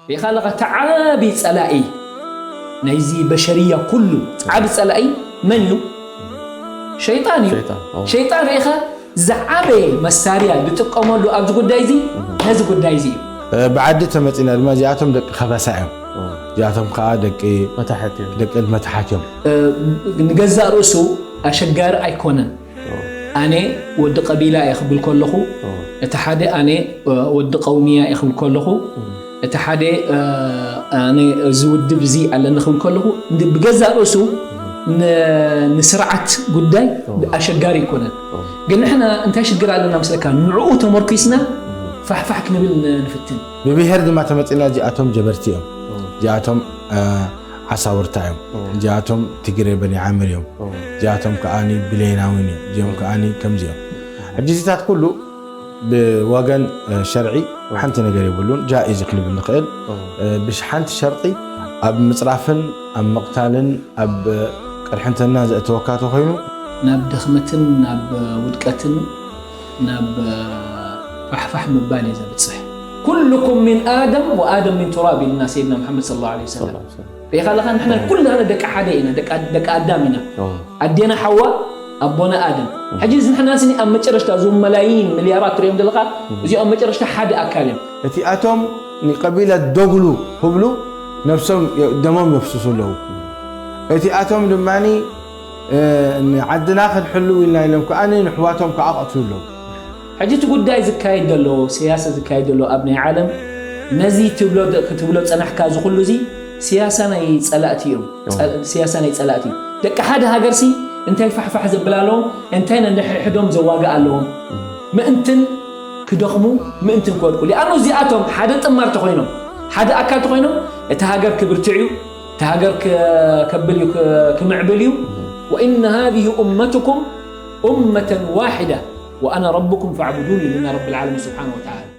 ርኢኻ ኣለኻ፣ እቲ ዓቢ ጸላኢ ናይዚ በሸርያ ኩሉ ዓቢ ጸላኢ መን እዩ? ሸይጣን እዩ። ሸይጣን፣ ኣዎ። ሸይጣን ርኢኻ ዝዓበየ መሳርያ ዝጥቀመሉ ኣብዚ ጉዳይ እዚ ነዚ ጉዳይ እዚ እዩ። እ፣ ብዓዲ ተመጺና ድማ እዚኣቶም ደቂ ከበሳ እዮም። እዚኣቶም ከዓ ደቂ መታሕት እዮም። ደቂ መታሓት እዮም። እ፣ ንገዛእ ርእሱ ኣሸጋሪ ኣይኮነን። ኣነ ወዲ ቀቢላ እየ ክብል ከለኹ፣ እቲ ሓደ ኣነ፣ እ፣ ወዲ ቀውምያ እየ ክብል ከለኹ፣ እቲ ሓደ፣ እ፣ ኣነ እዚ ውድብ እዚ ኣለኒ ክብል ከለኹ፣ እንዲ ብገዛእ ርእሱ ን-፣ ንስርዓት ጉዳይ ኣሸጋሪ ኣይኮነን። ግን ንሕና እንታይ ሽግር ኣለና ምስለካ? ንዕኡ ተመርኪስና ፋሕፋሕ ክንብል ን-፣ ንፍትን። ብብሄር ድማ ተመጺና እዚኣቶም ጀበርቲ እዮም። እዚኣቶም፣ እ፣ ዓሳውርታ እዮም። እዚኣቶም ትግሬ በኒ ዓምር እዮም። እዚኣቶም ከዓኒ ብሌናዊን እዮም። እዚኦም ከዓኒ ከምዚ እዮም። ሕጂ እዚታት ኩሉ ብወገን፣ እ፣ ሸርዒ ሓንቲ ነገር የብሉን። ጃኢዝ ክንብል ንኽእል። እ፣ ብሽ ሓንቲ ሸርጢ ኣብ ምጽራፍን ኣብ ምቕታልን ኣብ ቅርሕንትና ዘእተወካ ተኾይኑ፣ ናብ ድኽመትን ናብ ውድቀትን ናብ ፋሕፋሕ ምባል እዩ ዘብጽሕ። ኩልኩም ሚን ኣደም ወኣደም ሚን ቱራብ ኢልና ሰይድና መሓመድ ሰለላሁ ዐለይሂ ወሰለም። ርኢኻ ኣለኻ፣ ንሕና ኩላና ደቂ ሓደ ኢና፣ ደቂ፣ ደቂ ኣዳም ኢና። ኣዴና ሓዋ፣ ኣቦና ኣደም። ሕጂ እዚ ንሕና ስኒ ኣብ መጨረሽታ እዞም መላይን ሚልያራት ትሪኦም ዘለኻ፣ እዚኦም ኣብ መጨረሽታ ሓደ ኣካል እዮም። እቲኣቶም ንቀቢላ ደጉሉ ክብሉ ነብሶም የ-፣ ደሞም የፍስሱ ኣለዉ። እቲኣቶም ድማ፣ እ፣ ንዓድና ክንሕልው ኢልና ኢሎም ከኣ ንሕዋቶም ከኣ ቀትሉ ኣለዉ። ሕጂ እቲ ጉዳይ ዝካየድ ዘሎ፣ ስያሰ ዝካየድ ዘሎ ኣብ ናይ ዓለም፣ ነዚ ትብሎ ደ-፣ ክትብሎ ጸናሕካ፣ እዚ ኩሉ እዚ ስያሳ ናይ ጸላእቲ እዮም። ጸ-፣ ስያሳ ናይ ጸላእቲ እዩ። ደቂ ሓደ ሃገርሲ እንታይ ፋሕፋሕ ዘብል ኣለዎም፣ እንታይ ነንሕድሕዶም ዘዋግእ ኣለዎም። ምእንትን ክደኽሙ፣ ምእንትን ክወድቁ። ሊኣኑ እዚኣቶም ሓደ ጥማር ተኾይኖም፣ ሓደ ኣካል ተኾይኖም፣ እቲ ሃገር ክብርትዕ እዩ፣ እቲ ሃገር ክ-፣ ከብል እዩ፣ ክ-፣ ክምዕብል እዩ። وإن هذه أمتكم أمة واحدة وأنا ربكم فاعبدوني ኢሉና ረብል ዓለሚን ስብሓነሁ ወተዓላ።